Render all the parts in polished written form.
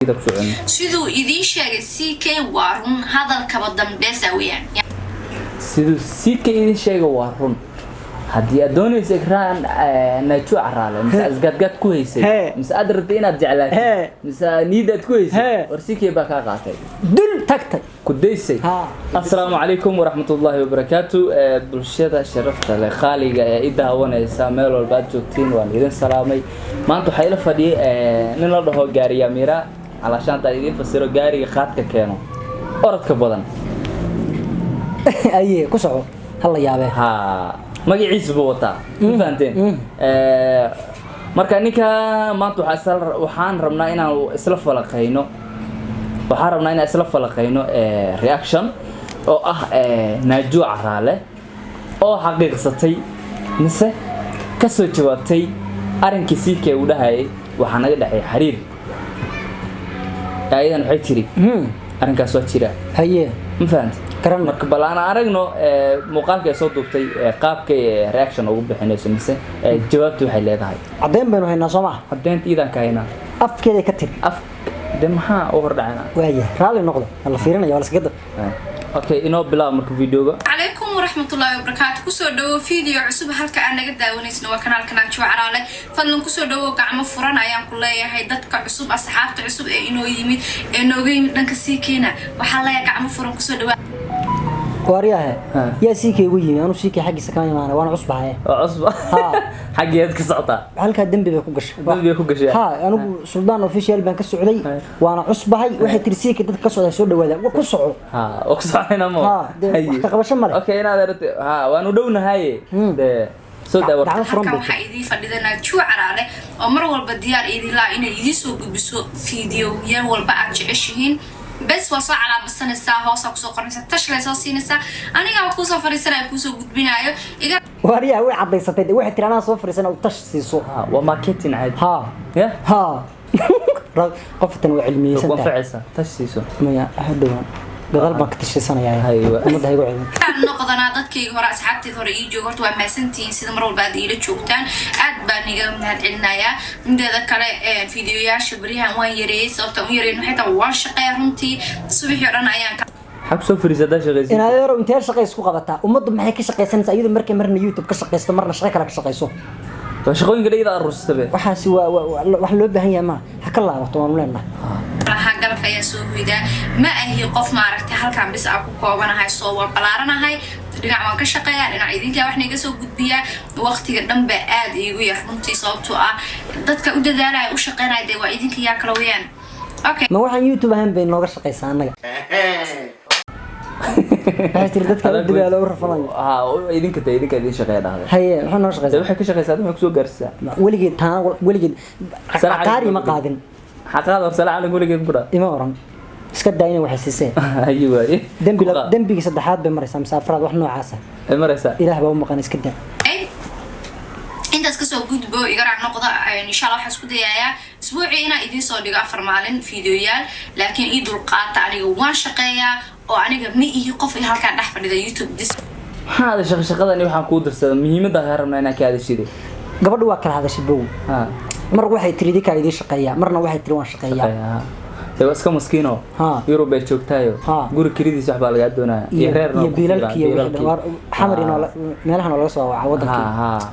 Ku socon. Siduu idiin sheegay CK waa run, hadalkaba dambeesa weeyaan. Siduu CK idin sheega waa run. Haddii aad doonayso Ikraan Naajo Caraale, mise aad isgaadgaad ku haysay, mise aad rabtay inaad jeclaatid, mise niyad aad ku haysay, war CK baa kaa qaatay. Dul tagtay. Ku daysay. Asalaamu calaykum waraxmatullaahi wabarakaatu. Bulshada sharafta leh, qaaliga ee i daawanaysa, meel walba aad joogtiin, waan idin salaamay. Maanta waxaa ila fadhiyay nin la dhaho Gaariyamira. Calaashaan haddaan idiin fasiro, gaariga qaadka keeno, orodka badan. Aye, ku soco, hala yaabee. Ha, magaciisa buu wataa, ma fahanteen? Marka ninka maanta waxaan rabnaa inaan isla falaqayno, waxaan rabnaa inaan isla falaqayno reaction oo ah Naajo Caraale oo xaqiiqsatay mise ka soo jawaabtay arrinkii CK uu dhahayay waxaa naga dhexeey xiriir. Ayadan waxay tiri arrinkaas waa jira. Ma fahantay? Garan. Marka bal aan aragno muuqaalka ay soo duubtay, qaabkay reaction ugu bixinayso mise jawaabtu waxay leedahay. Caddeyn baynu haynaa, soo maha? Caddeynta iidan ka haynaa. Afkeeday ka tiri. Af de maxaa u hordhacayna? Waaya, raalli noqdo, waa la fiirinaya, waa la iskaga. Okay, inoo bilaab marka videoga. Calaykum waraxmatullaahi wabarakaatu. Kusoo dhawo video cusub. Halka aan naga daawanaysna waa kanaalka Naajo Caraale. Fadlan kusoo dhawo, gacmo furan ayaan ku leeyahay. Dadka cusub, asxaabta cusub ee inoo yimid, ee nooga yimid dhanka CK-na, waxaa leeyahay gacmo furan kusoo dhawaa. Waaryahe. Ha. Yaa CK ugu yimi? Anu CK xaggiisa kama imaanay, waana cusbahaye. Waa cusba. Ha. Xaggeed ka socotaa? Halkaa dembi bay ku gashay. Dembi bay ku gashay. Ha, anigu Suldaan Official baan ka socday. Waana cusbahay. Waxay tiri CK dadka ka socday soo dhawaada. Wa ku soco. Ha, waa ku soconayna mo. Ha, dee wax ka qabasho ma leh. Okay, inaad aragto ha, waanu dhownahaye. Dee soo daa warka. Gacmo furan Halkan bay waxaa tiri. Idiin fadhida Naajo Caraale oo mar walba diyaar idinlaa inay idiin soo gudbiso fiidiyowyal walba aad jeceshihiin. Bes waa soo calaamadsanaysaa, hoosaa kusoo qoranaysaa, tashlay soo siinaysaa, anigaa kuusoo fadhiisanaya, kuusoo gudbinaayo iga. Waaryaha, way cadaysatay de. Waxay tiri anaa soo fadhiisan oo tash siiso. Ha, waa marketing caadi. Ya. Ha, qoftan waa cilmiyeysan ku tahay. Anfacaysa tash siiso. Maya, hadhowaan gadaal baan ka tashiisanayaa. Haywa. Ummadda ha igu celin. Noqdanaa dadkayga hore, asxaabteyda hore ii jooga, horta waa mahadsantihiin sida mar walba aad iila joogtaan, aad baan iga mahad celinayaa. Mideeda kale, fiidiyoyaasha beryahan waan yareeyey. Sababta u yareeyin waxay tahay waan shaqeeya runtii, subaxii oo dhan ayaan ka Maxaa kusoo fariisa haddaa shaqaysid? In adeerow, intee shaqay isku qabataa? Ummaddu maxay ka shaqaysanaysaa iyadu markay marna YouTube ka shaqaysto, marna shaqo kale ka shaqayso? Waa shaqooyinka dhigida aruursata be. Waxaasi waa wax loo baahan yahay. Maaha, ha ka laabato waanu leenahay. Lahaa galabka ayaa soo hoydaa. Ma ahi qof maaragtay halkan bis aan ku koobanahay, soo waan ballaaranahay. Dhinac waan ka shaqeeyaa, dhinac idinkaa waxna iga soo gudbiyaa. Waqtiga dhan baa aad iigu yar runtii, sababtoo ah dadka u dadaalaya, u shaqeynaya, dee waa idinka, yaa kala weyaan? Okay. Ma waxaan YouTube ahayn bay nooga shaqaysaa annaga? Waxay tiri dadka u dadaalo, u rafanayo. Ha, idinka de, idinka idin shaqeeya dhahday. Haye, maxaa noo De shaqaysaa? Waxay ka shaqaysaa, waxay kusoo gaarsiisaa. Weligeed taana, weligeed Salaam caqaari ma calaykum. qaadin. Xaqaad hor salaa calaykum weligeed ku dhaa. Ima oran, iska daa inay waxay siisee. Haye waaye. Dembi. Ku qaad. Dembigii saddexaad bay maraysaa mise afraad, wax noocaasa. Ay maraysaa. Ilaah baa u maqan, iska daa. Intaas kasoo gudbo, igaraac noqda. Insha Allah waxaan isku dayayaa isbuucii inaan idiin soo dhigo 4 maalin fiidiyoyaal, laakiin ii dulqaata. Aniga waan shaqeeyaa oo aniga ma ihi qof halkaan dhex fadhida YouTube dis. Maxaa ada shaqa shaqadani waxaan kuu dirsaday, muhiimadda kaa rabnaa inaan ka hadashide. Gabadhu waa kala hadashay bow. Mar waxay tiri idinkaa idiin shaqeeyaa, marna waxay tiri waan shaqeeyaa. Ha, dee waa iska maskiino. Yurub bay joogtaayo. Guri kiridiisa wax baa lagaa doonaya iyo reerna iyo waa ku fiilan, biilalkii iyo wixii dhan. biilalkii. Xamar inoo meelahan oo laga soo waca wadankii. Ha,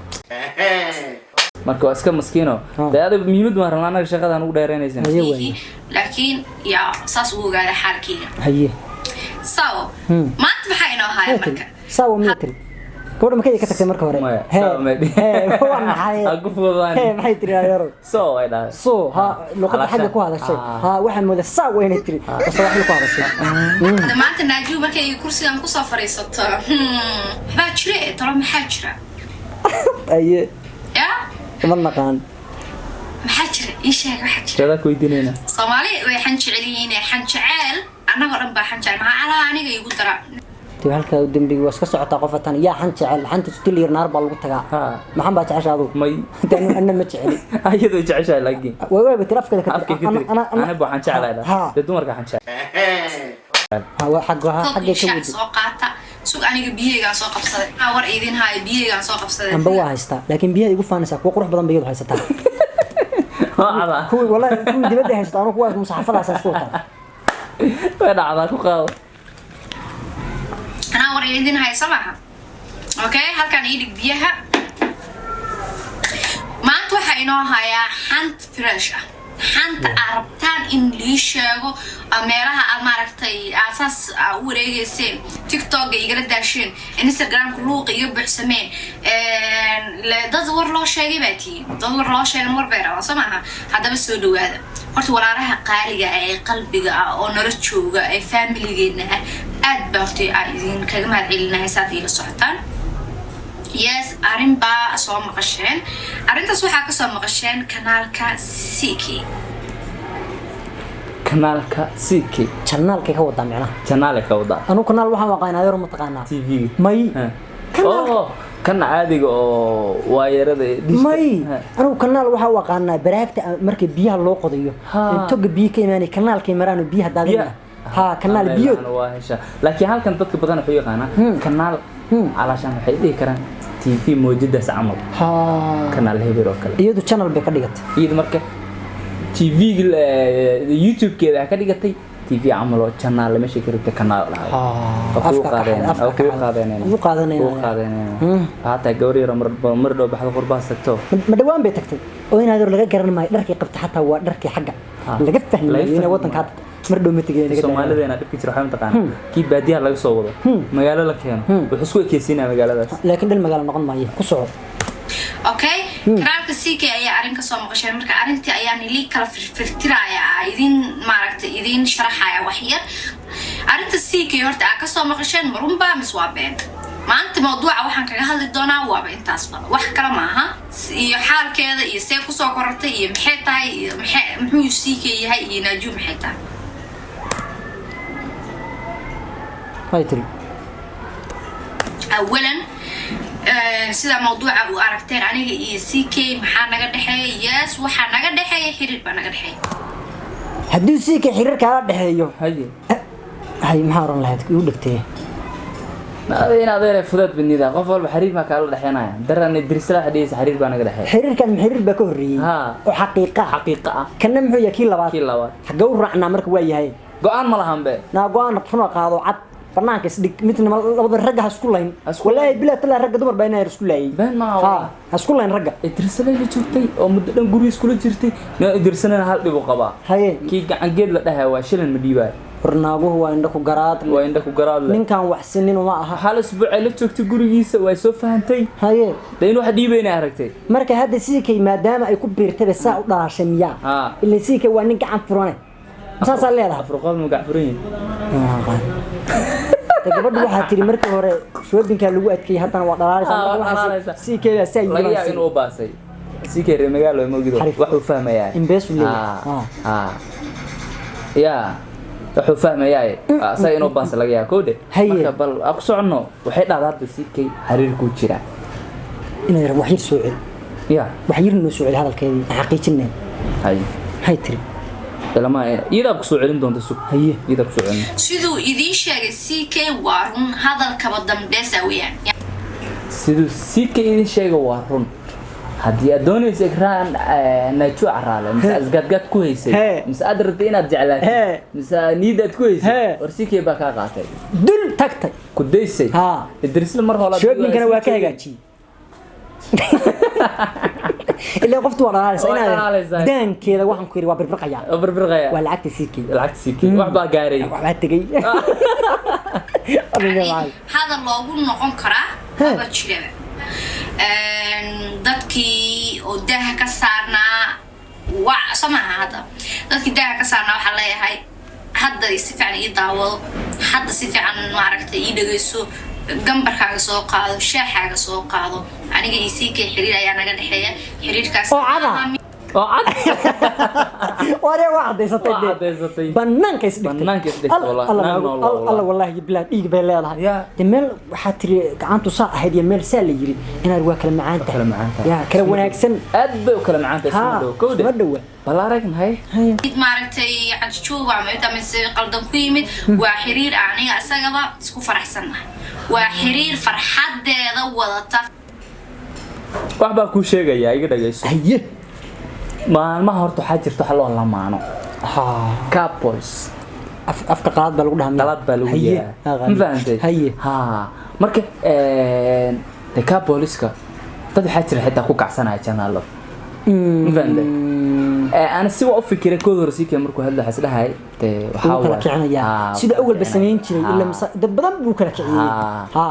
marka waa iska maskiino. Dee adiga muhiimad baan rabnaa, annaga shaqadan ugu dheereynaysan. Haye waaye. Laakiin yaa saas u ogaada xaalkeyga. Haye. Sawo maanta maxaa inoo haya? Maxay tiri? Marka Saawa miya tiri gabadha? Makay ka tagtay marka hore? Maya, Hee, saawa ma dhihin. hee, waa maxay? Ha ku fududaan. Hee, maxay tiri adeerow? So ay dhahay. So ha, luqadda xagga ku hadashay. Ha, waxaan moodaa saawa inay tiri, basta waxay ku hadashay. Hadda maanta Naajiw markay kursigan kusoo fadhiisato, waxbaa jira ee talo maxaa jira? Aye. Ya. Ma naqaan. Maxaa jira? Ii sheeg waxaa jira. Jadaa ku weydiinayna. Soomaali way xan jecel yihiin, xan jecel. Annagoo dhan baa xan jecel. Maxaa calaa aniga igu dara? Dee halkaa dembiga waa iska socotaa. Qofatan yaa xan jecel? Xanta sutil naar baa lagu tagaa. Maxan baa jecesha adigu? May. Dee anna ma jeceli. Ayadoo jeceshahay laakiin. Way wayba tiri afkeeda ka Afkay ka tiri. Aniga waxaan jeclahay. Ha. Dee dumarka waxaan jecel. Ha, waa xagga, ha, Koob xaggay ka shaah wadi. Soo qaata. Sug, aniga biyeygaan soo qabsaday. Maxaa war idin haayo? Biyeygaan soo qabsaday. Amba waa haystaa, laakiin biyaha igu faanaysaa, kuwa qurux badan bay iyadu haysataa. Waa cada. Kuwii wallahi, kuwii dibadda haysta anu kuwaas musaxafadaas isku wataan. Way dhacdaa, ku qaado. Anaa war idin haysa maaha. Okay, halkaan ii dhig biyaha. Maanta waxaa inoo hayaa xant fresh ah, xanta aad rabtaan in lii sheego, meelaha aad maaragtay aasaas aa u wareegeyseen, TikToka igala daasheen, Instagramka luuqa iga buuxsameen. Dad war loo sheegay baa tihiin, dad war loo sheegan war bay rabaan, soo maaha? Haddaba soo dhawaada. Horta walaalaha qaaliga ah ee qalbiga ah oo nala jooga ee familigeena ah, aad baa horta aa idinkaga mahad celinahay saad iila socotaan. Yes, arrin baa soo maqasheen. Arrintaas waxaa kasoo maqasheen kanaalka CK. Kanaalka CK. Janaalkay ka wadaa micnaha. Janaale ka wadaa. Anu kanaal waxaan aqaanaa, adeer, ma taqaanaa? TV. May. Kanaalka. Oo kan caadiga oo waayarada ee dhishka. May, anigu kanaal waxaa u aqaanaa baraagta marka biyaha loo qodayo, ee toga biyo ka imaanay, kanaalkay maraan oo biyaha daadinaya. Ha, kanaal biyood. Waa hesha, laakiin halkan dadka badan waxay u yaqaanaa kanaal calaashaan waxay dhihi karaan TV mawjadaas camal, kanaal hebel oo kale. Iyadu channel bay ka dhigatay. Iyada marka TV YouTube-keeda ka dhigatay TV camal oo channel meesha ka rabtay kanaal dhahay. Waa kugu Afka ka qaadanayna, afka waa kugu ka qaadanayna. Kugu qaadanayna. Kugu qaadanayna. Hataa gabar yar oo mar dhow baxda qurbaha tagto. Ma dhawaan bay tagtay oo in adeer laga garan maayo dharkii qabta, xataa waa dharkii xagga laga fahmi Laga maayo inay fahmi wadanka hadda mar dhow ma tegay naga daayo. Soomaalideena dhibka jira waxaa mataqaanaa, kii baadiyaha laga soo wado magaalo la keeno, wuxuu isku ekeysiinaya magaaladaas. Laakiin dhal magaalo noqon maayo, ku soco. Okay, kanaalka CK ayaa arrin kasoo maqasheen. Marka arrintii ayaa nilii kala firfirtiraya, idin maaragtay idin sharaxaya wax yar. Arrinta CK horta aa kasoo maqasheen ma runbaa mise waa been? Maanta mawduuca waxaan kaga hadli doonaa waaba intaasba, wax kale maaha. Iyo xaalkeeda iyo see kusoo korortay iyo maxay tahay iyo maxay muxuu CK yahay iyo Naaju maxay tahay. Way tiri. Awalan, sida mawduuca u aragteen, aniga iyo CK maxaa naga dhexeeya? Yes, waxaa naga dhexeeya xiriir baa naga dhexeeya. Hadduu sii ka xiriir kaala dhexeeyo, haye, hay, maxaa oran lahayd igu dhegtee? In adeer fudaad badnida, qof walba xiriir baa kaala dhexeynaya. Daran dirsala xadhiisa xiriir baa naga dhexeeya. Xiriirkan ma xiriir baa ka horreeyey oo xaqiiqa ah? Xaqiiqa ah. Kanna muxuu yahay? Kii labaad? Kii labaad. Xaggee u raacnaa marka? Waa yahay. Go-aan ma lahan be. Naa go-aan runa qaado, cad banaanka isdhig, midna labada ragga ha isku layn. Ha isku Wallaahi bilaa talaa, ragga dumar baa inaa isku laayay. Been maaha. Ha, ha isku layn ragga. Idrisale la joogtay oo muddo dhan guriga iskula jirtay. Idrisalena hal dhib u qabaa. Haye. Kii gacan geed la dhahay waa shilin ma dhiibaayo. War naaguhu waa indho ku garaad. Waa indha ku garaad leh. Ninkan wax sinin uma aha. Hal isbuuc ay la joogtay gurigiisa, way soo fahantay. Haye. Dee in wax dhiibayna aragtay. Marka hadda siikay maadaama ay ku biirtayba saa u dhalaashay miyaa? Ila siikay waa nin gacan furane, saasaa leedahay. Afurqood ma gacan furan yihiin? De gabadhu waxaa tiri markii hore shoobinkaa lagu adkeeyey, haddana waa dhalaalaysaa. Waa Marka waxaas dhalaalaysaa. siikeeda saa Laga yaabo yimaansi. inuu baasay si kay reer magaalo ma ogido. Xariif. Wax uu fahmayaa. Imbees uu leeyahay. Ya, wuxuu fahmayaa asaga inuu baas laga yaabo kowde. Haye. Marka bal aan ku soconno, waxay dhahdaa hadda si kay xiriirkuu jiraa. Inay wax yar soo celi. Ya. Wax yar noo soo celi hadalkeedii, aan xaqiijinay. Haye. Maxay tiri? Ilama iyadaa ku soo celin doonta, sug. Haye. Iyadaa ku soo celin. Siduu idiin sheegay CK waa run, hadalkaba dambeesa weeyaan. Siduu si ka idin sheega waa run. Haddii aad doonayso Ikraan Naajo Caraale mise aad isgaadgaad ku haysay, Hee. mise aad rabtay inaad jeclaatid, Hee. mise niyad aad ku haysay, Hee. war CK baa kaa qaatay. Dul tagtay. Ku daysay. Idrisle mar hore. Shoobinkana waa ka hagaajiyey, ilaa qoftu waa dhalaalaysaa. Waa inaad dhalaalaysaa. Daankeeda waxaan ku yidhi waa birbirqayaa. Oo birbirqaya. Waa lacagta siikay. Lacagta CK wax baa gaaray. Waxbaa tegey. Adiga Yani, macay. hadal loogu noqon karaa maba jiraba. Dadkii oo daaha ka saarnaa wa soo maaha? Hadda dadkii daaha ka saarnaa waxaa leeyahay, hadda si fiican ii daawado, hadda si fiican maaragtay ii dhegeyso, gambarkaaga soo qaado, shaaxaaga soo qaado. Aniga iyo CK xiriir ayaa naga dhexeeya, xiriirkaas Oo cada. Oo cad. Waree, waa caddaysatay. Waa Dee. caddaysatay. Banaanka is dhigtay. Banaanka is dhigtay, wallahi. Alla Naag nool waa, wallahi. Alla wallahi bilaa dhiig bay leedahay. Ya. Dee meel waxaa tiri gacantu saa ahayd iyo meel saa la yiri, inaad waa kala macaan tahay. Kala macaan tahay. Ya, kala wanaagsan. Aad bay u kala macaan tahay. Ha, Isma dhow kowde. isma dhowa. Bal aragnahay. Haya. Mid maaragtay cajijuub ama mid mise qaldan ku yimid, waa xiriir aniga isagaba isku faraxsannahay, waa xiriir farxadeeda wadata. Wax baa kuu sheegayaa, iga dhagayso. Haye. Maalmaha horta waxaa jirta waxa loo lamaano. Ha. Couples. Afka qalaad baa lagu dhahaa. Qalad baa lagu Haye, yeeraa, ma fahantay? Haye. Ha, marka de coupleska dad waxaa jira xitaa ku kacsanaya channelo, ma fahantay? Ana si waa u fikiray kood hore sii kee markuu hadlo waxaa isdhahay dee waxaa wuu kala waaye- kicinayaa Haa, sida wuu kala awalba samayn jiray kicinayaa. ila dad badan buu kala kiciyey. Haa. Ha.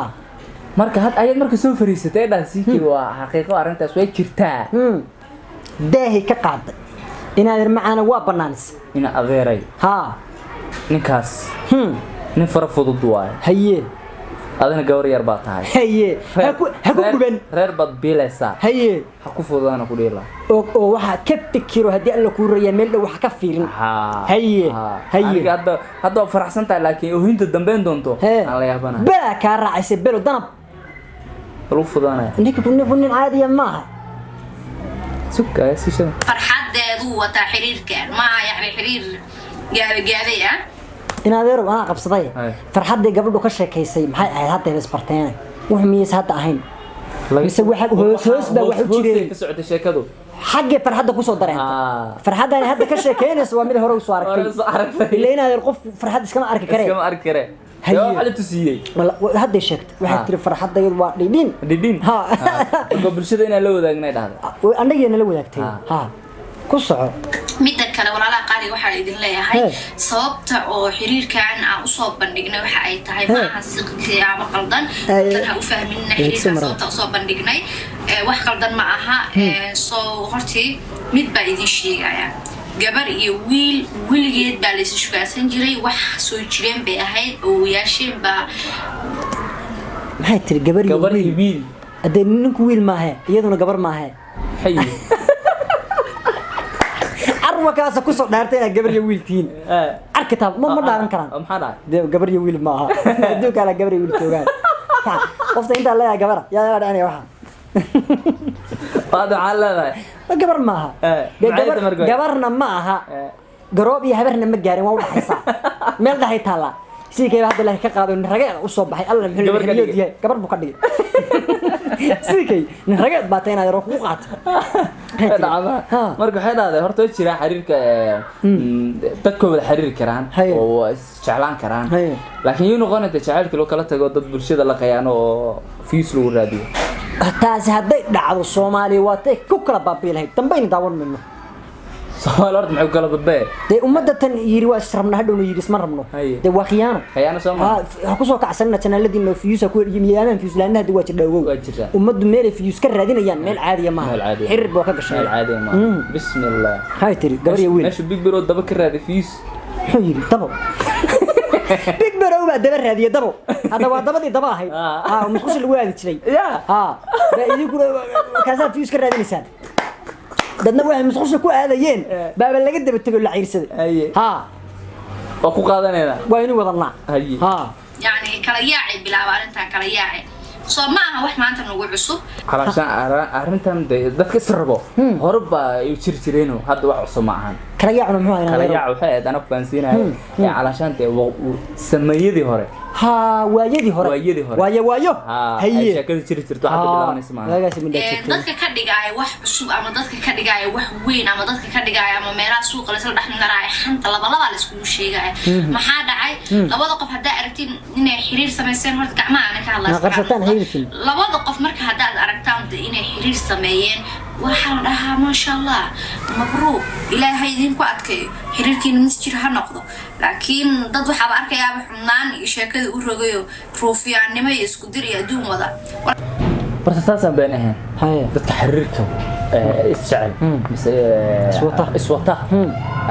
Marka had ayaad marka soo fariisatay dhan sii kee waa xaqiiqo, arrintaas way jirtaa. Daahi ka qaaday inaad macaana waa banaanis. Ina adeeray. Ha. Ninkaas nin fara fudud waaye. Haye. Adina gabar yar baa tahay. Haye, ha ku guban. Reer baad biilaysaa. Haye. Ha ku fududaana ku dhihi lahaa. Oo waxaa ka fikiro haddii alla kuu rayaa meel dhow wax ka fiirin. Haye. Haye. Aniga hadda waa faraxsan tahay, laakiin oohinta dambeyn doonto hee aan la yaabanahay. Belaa kaa raacaysa belo danab. Lagu fududaanaya. Ninka ninku nin caadiya maaha. Sug ayaa sii shada. Farxadeeduu wataa xiriirkan, maaha yani xiriir gaabagaabay ah. In adeerow anaa qabsaday. Haye. Farxaddii gabadhu ka sheekaysay maxay ahayd? Hadda isbarteene wax miyaysa hadda ahayn mise waxa hoos hoos baa wax u Hoos jireen? ka socotay sheekadu. Xaggee farxadda kusoo dareentay? Farxaddani hadda ka sheekaynaysa waa mid hore usoo Hore aragtay. usoo aragtay. Ila in adeer qof farxad iskama arki karee. Iskama arki karee. Haye. Dee waxaa la tusiyey. Hadday sheegtay waxay tiri farxaddayadu waa dhidhin. Dhidhin. Ha. Marka bulshada inaan la wadaagnay dhahda. Annagiina la wadaagtay. Ha, ku soco. Midda kale, walaalaha qaaliga, waxaa idin leeyahay Hey. sababta oo xiriirkan aan usoo bandhignay waxa ay tahay ma aha si qiyaamo qaldan. Hey. Dan ha u fahminina Hey, xiriirkan Samara. sababta usoo bandhignay wax qaldan ma aha. So hortii mid baa idin sheegaya: gabar iyo wiil weligeed baa laysu shukaansan jiray, wax soo jireen bay ahayd, owayaasheen baa. Maxay tiri? Gabar iyo Gabar iyo wiil. Wiil. Haddee ninku wiil maahe, iyaduna gabar maahe. Maxay yihiin? Carwakaasa kusoo dhaartay inaad gabar iyo wiil tihiin. Arkitaa ma dhaaran karaan. Maxaa dhacay? Dee gabar iyo wiil maaha, adduunka ala gabar iyo wiil joogaan. Qofta intaa leeyahay gabara yaa dhacanaya waxa. Hadda waxaa leedahay Ma gabar maaha. Dee maxay gabar tahay marka? Gabarna ma aha, garoob iyo habarna ma gaarin, waa u dhaxaysaa, meel dhaxay taallaa. Sidii kayba hadda ilaahay ka qaado nin rageed u soo baxay alla muxuu Gabar ka leeyahay dhigay. Yahay gabar buu ka dhigay sidii kay nin rageed baa tahay inaad yaroo kugu qaato. Dhacda. Ha. Marka waxay dhahday horta way jiraa xiriirka, dadku way wada xiriiri karaan Haye. oo waa is jeclaan karaan, Haye. laakiin yuu noqonayta jacaylkii loo kala tago dad bulshada la qayaano oo views lagu raadiyo. Taasi hadday dhacdo Soomaaliya waa tay ku kala baabi'i lahayd, dambayna daawan mayno. Soomaali horta maxay ku kala badbee? Dee ummadda tan yiri waa is rabnaa, hadhowna yiri isma rabno. Haye. Dee waa khiyaano. Khiyaano soo ma? Ha kusoo kacsanina channeladiina views ku yaamaan views laana hadda waa jir dhawgow. Waa jirtaa. Ummaddu meelay views ka raadinayaan meel caadiya maaha. Meel caadi ah. Xiriir baa ka gashay. Meel caadi ah maaha, bismillah. Maxay tiri gabar iyo wiil? Meesha Big Bro daba ka raadi views. Muxuu yiri? Dabo Big Bro baa daba raadiya dabo, hadda waa dabadii daba ahayd. Ah. Ha, musqusha lagu aadi jiray. Ya. Ha, baa idinkuna kaasaa views ka raadinaysaan, dadna waxay musqusha ku aadayeen baaba laga daba tego la ciirsaday. Haye. Ha. Waa ku qaadanaynaa. Waa inuu wadanaa. Haye. Ha. Yani kala yaacay bilaaba arrintan kala yaacay, soo ma aha wax maanta nagu cusub. Calaashaan arrintan dee dadka is rabo hore baa ay jiri jireeno, hadda wax cusub ma ahan. Kala yaacuna muxuu ahaa? Kala yaac waxay ahayd anaa ku fahansiinaya ee calaashaan dee sameeyadii hore. Ha, waayadii hore. Waayadii hore. Waayo waayo. Ha, ay haye sheekada jiri jirto, hadda bilaabanaysa maaha. Waagaasi midhaa jirtay. Dadka ka dhigaya wax cusub ama dadka ka dhigaya wax weyn ama dadka ka dhigaya ama meelaha suuqa laisla dhex maraayo xanta labalabaa la iskugu sheegaya, maxaa dhacay? Labada qof haddaa aragtiin inay xiriir samaysteen, horta gacmaha ana ka hadlaa. Ma qarsataan xiriirkiin. Labada qof marka haddaad aragtaan de inay xiriir sameeyeen, waxaa la dhahaa maasha Allah, mabruuq, ilaahay idinku adkeeyo, xiriirkiina mid jir ha noqdo. Laakiin dad waxaaba arkayaaba xubnaan iyo sheekada u rogayo, ruufiyaannimo iyo isku dir iyo adduun wada. Horta taasaan been ahayn. Haye. Dadka xiriirka isjecel mise Iswata. Iswata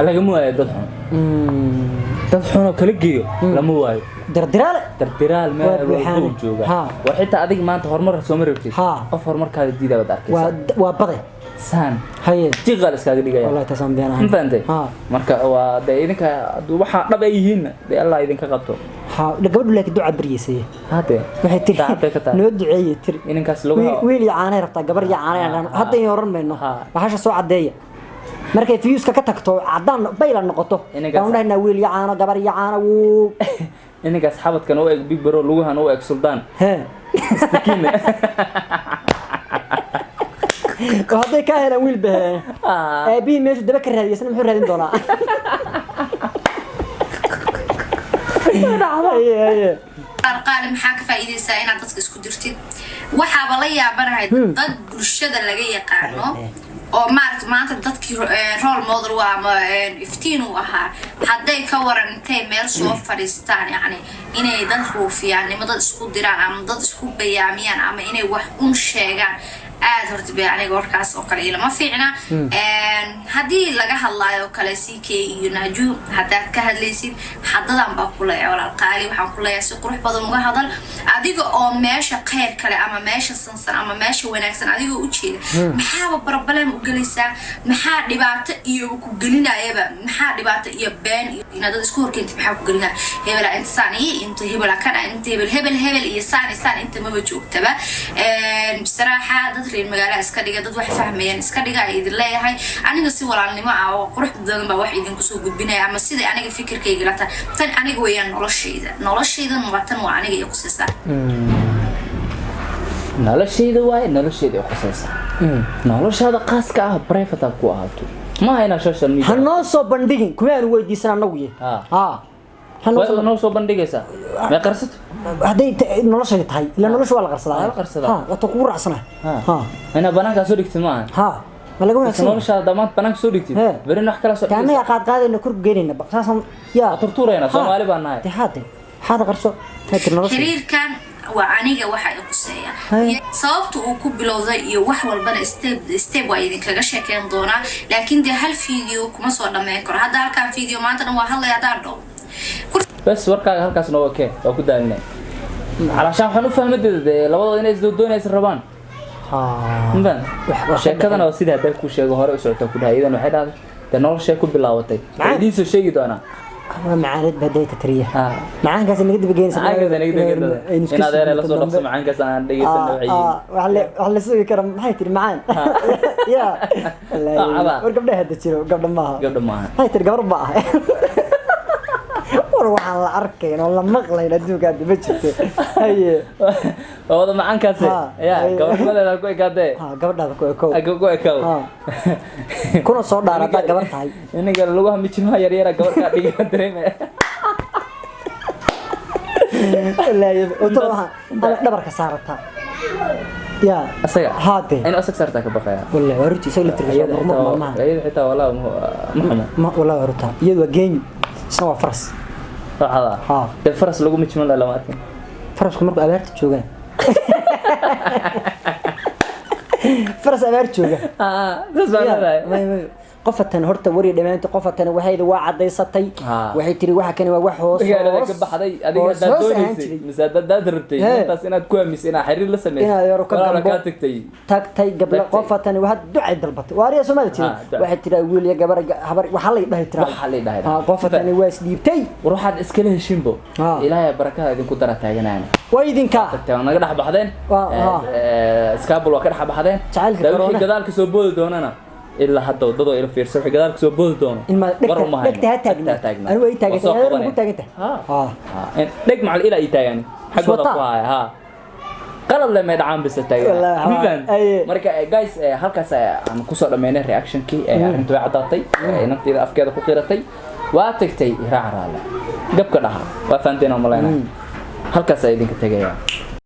lagama waayo dad xun, dad xun oo kala geeyo lama waayo. Dardiraale. Dardiraal meel Waa buuxaane. walba uu jooga. Ha. War xitaa adiga maanta horumar sooma rabtid, Ha. qof horumarkaada diidaa baad arkaysaa. Waa bade. Saan haye jiqaa la iskaaga dhigaya. Wallahi taasaan been ahayn. Ma fahantay? Ha. Marka waa dee idinka hadduu waxaa dhab ay yihiinna dee Allah idinka qabto. Ha, gabadhu laakiin duca baryeysay. Hadee waxay tiri daacad bay ka tahay. Noo duceeyey tiri. Inankaas lagu Wiil iyo caanay rabtaa, gabar iyo caanay rabtaa. Hadda inay oran mayno. Ha. Bahasha soo caddeeya markay fiyuuska ka tagto, caddaan bayla noqoto, baan dhahnaa wiil iyo caano, gabar iyo caano wuu. Inankaas xabadkan u eg Big Bro, lugahan u eg Suldaan hee Istikiine. Oo hadday kaa helaan wiil ba helaan. Aabihii meeshu daba ka raadiyay, isna muxuu raadin doonaa? Haye, haye. Qaali, maxaa ka faa'iidaysaa inaad dadka isku dirtid? Waxaaba la yaabanahay dad bulshada laga yaqaano oo maaragta maanta dadkii role model u ama iftiin u ahaa, hadday ka waran intay meel soo fadhiistaan, yacni inay dad ruufiyaan nimo, dad isku diraan ama dad isku bayaamiyaan ama inay wax un sheegaan, aad horta be aniga warkaas oo kale ilama fiicna. Haddii laga hadlaayo oo kale CK iyo Naaju, haddaad ka hadlaysid haddadan baa ku leeyahay, walaal qaali, waxaan ku leeyahay si qurux badan uga hadal, adiga oo meesha kheyr kale ama meesha sansan ama meesha wanaagsan adigoo u jeeda. Maxaaba problem u gelaysaa? Maxaa dhibaato iyo ku gelinayaba? Maxaa dhibaato iyo been iyo inaad dad isku horkeentid maxaa ku gelinaya? Hebela inta saan iyo inta hebela kana inta hebel hebel hebel iyo saan iyo saan inta maba joogtaba. Bisaraaxa dad reer magaalaha iska dhiga, dad wax fahmayaan iska dhiga ay idin leeyahay. Aniga si walaalnimo ah oo qurux badan baa wax idinku soo gudbinaya, ama sida aniga fikirkayga la tahay. Tan aniga weeyaan noloshayda, noloshaydan waa tan, waa aniga i qusaysaa. Noloshayda waaye, noloshayda ay khusaysaa. Noloshaada khaaska ah private ha ku ahaato, maaha inaa social media Ha noo soo bandhigin, kumaanu weydiisan annagu ye. Ha, ha noo Waa soo noo soo bandhigaysaa may qarsato. Hadday noloshayda tahay, ilaa nolosha waa la qarsadaa. Waa la qarsadaa. Ha, waata kugu raacsana. Ha. Inaa banaankaa soo dhigtid maaha. Ha, ma laga wanaagsan yahay? Noloshaada dhammaad banaanka soo dhigtid, berina wax kala soo Dee annaga qaad qaadayna, kor geynayna saasaan yaa. Waa turtuurayna, Ha. Soomaali baan nahay. Dee haade haada qarso, haa tir nolosha. Xiriirkan waa aniga waxa i quseeya. Sababta uu ku bilowday iyo wax walbana step step waa idinkaga sheekeyn doonaa, laakiin dee hal video kuma soo dhammeyn karo. Hadda halkan video maanta dhan waa hadlaya haddaan dhow. Bes, warkaaga halkaas noo okey, waa ku daalinay. Calaashaan waxaan u fahmadeeda dee labadooda inay isdoonaysa rabaan. Ha. Mafahant? Wax Sheekadana waa sidii haddaa kuu sheego hore u socota ku dhahay. Iyadan waxay dhahday dee noloshay ku bilaabatay. Waa idiin soo sheegi doonaa. Waa macaanid baa dayta tiriya. Ha. Macaankaas naga daba geynaysa. Macaankaas naga daba geynaysa. In adeer la soo dhaqso macaankaas aan dhegeysan waxay yihiin. Wax la sugi kara maxay tiri macaan ya. Caba. War gabdhaha hadda jiro gabdha maaha. Gabdha maaha. Maxay tiri? Gabar ba ah. War waxaan la arkayn oo la maqlayn adduunka hadda ma jirto. Haye. Waa wada macaankaasi. Ha. Ya. Haye. Gabadhmadeeda ku ekaatee. Ha, gabadhaada ku ekow. Ku ekow. Ha. Kuna soo dhaar haddaa gabar tahay. Inaga lugaha mijimaha yaryara gabar kaa dhiga dareemaya. Wallaahi, wato waxaan ana dhabarka saarataa ya. Asaga haade. Inuu asag saartaa ka baqaya. Wallaahi waa runtii, isaga laftirkiisa Iyada waa murmur xitaa maalmahan. Iyada xitaa walaa ma xumo. Ma, wallaahi waa runtaa, iyadu waa geenyu, isna waa faras. Waxada Ha. dee faras lagu mijiman laha lama arkin. Farasku markuu abaarta joogana, faras abaar jooga. Saas baa leedahay. Qofatan horta wari dhamaanta, qofatan waxayda waa cadaysatay. Waxay tiri waxa kani waa wax hoos magaalada hoos ka baxday adiga hoos haddaad hoos ahaan doonaysay jiray. Mise haddaad rabtay intaas inaad ku aamisay inaad xiriir la samaysay, Inaad yaro ka walaala gambo. Kaa tagtay. Tagtay gabla. Tagtay. Qofatan waa ducay dalbatay, waa ariya Soomaali tiri. Ducay. Waxay tiri wiil iyo gabar habar waxa la dhahay tiri. Waxa la dhahay. Ha, qofatani waa isdhiibtay. War waxaad iskala heshinbo. Ilaahay barakada idinku dara taaganaana. Waa idinka. Tagtay waa naga dhex baxdeen. Iskaabul waa ka dhex baxdeen. Jacaylka Dee wixii corona. gadaalka soo boodi doonana ilaa hadda wadadoo ila fiirsa, wixii gadaalka soo boodi doono Ilma war uma hayno. dhegta ha taagna. Dhegta ha taagna. Anigu way taagan Waa soo tahay, adigu qabanaya. ku taagan tahay. Ha. Ha. Dheg macal ilaa ii taagan xaggooda Iswataa. ku haya. Ha, qalad le may dhacaan bisa taagan. Wallaahi, ha. Mafahant? Aye. Marka guys, halkaas aan kusoo dhameynay reactionkii. Arrintu way caddaatay. Inanteeda afkeeda ku qiratay, waa tagtay raac raale gabka dhaha, waa fahanteen oo malaynaya. Halkaas ayaa idinka tegaya.